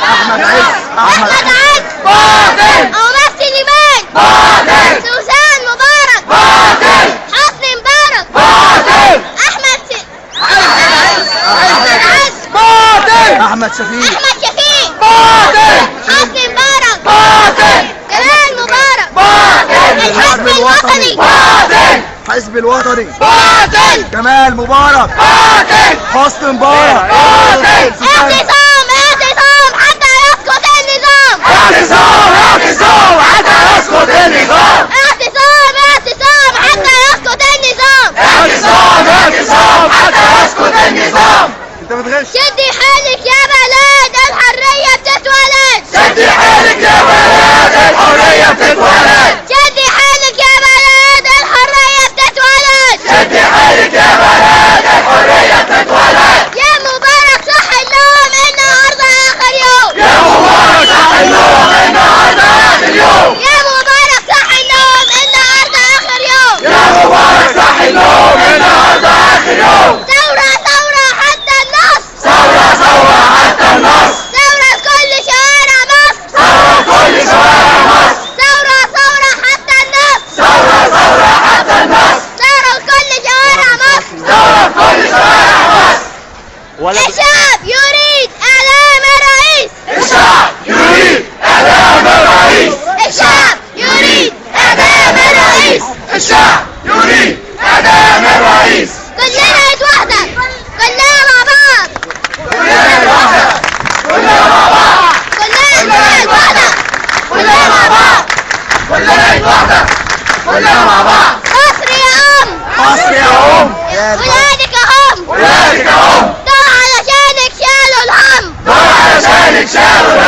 احمد عز. احمد عز. باطل. عمر سليمان. باطل. سوزان مبارك. باطل. حسني مبارك. باطل. احمد احمد عز. باطل. احمد شفيق. احمد شفيق. باطل. حسني مبارك. باطل. جمال مبارك. باطل. الحزب الوطني. باطل. حزب الوطني. باطل. جمال مبارك. باطل. حسني مبارك. باطل. اعتصام اعتصام حتى يسقط النظام. اعتصام اعتصام حتى يسقط النظام. اعتصام اعتصام حتى يسقط النظام. اعتصام اعتصام حتى يسقط النظام. انت بتغش. شدي حالك يا بلد، الحرية بتتولد. شدي حالك يا بلد، الحرية بتتولد. شدي حالك يا بلد، الحرية بتتولد. شدي حالك يا بلد، الحرية بتتولد. يا مبارك صح النوم، النهارده آخر يوم. يا مبارك صح النوم، النهارده آخر يوم. يا مبارك صح النوم، النهارده آخر يوم. يا مبارك صح النوم، النهارده آخر يوم. ثورة ثورة حتى النصر. ثورة ثورة حتى النصر. ثورة كل شوارع مصر. ثورة كل شوارع مصر. ثورة ثورة حتى النصر. ثورة ثورة حتى النصر. ثورة كل شوارع مصر. ثورة كل شوارع مصر. الشعب يريد إعلام الرئيس. الشعب يريد إعلام الرئيس. الشعب يريد إعدام الرئيس. الشعب يريد إعدام الرئيس. كلنا يد واحدة، كلنا مع بعض. كلنا يد واحدة، كلنا مع بعض. كلنا يد واحدة، كلنا مع بعض. كلنا يد واحدة، كلنا مع بعض. مصر يا أم. مصر يا أم. ولادك أهم. ولادك أهم. دول علشانك شالوا الهم. دول علشانك شالوا الهم.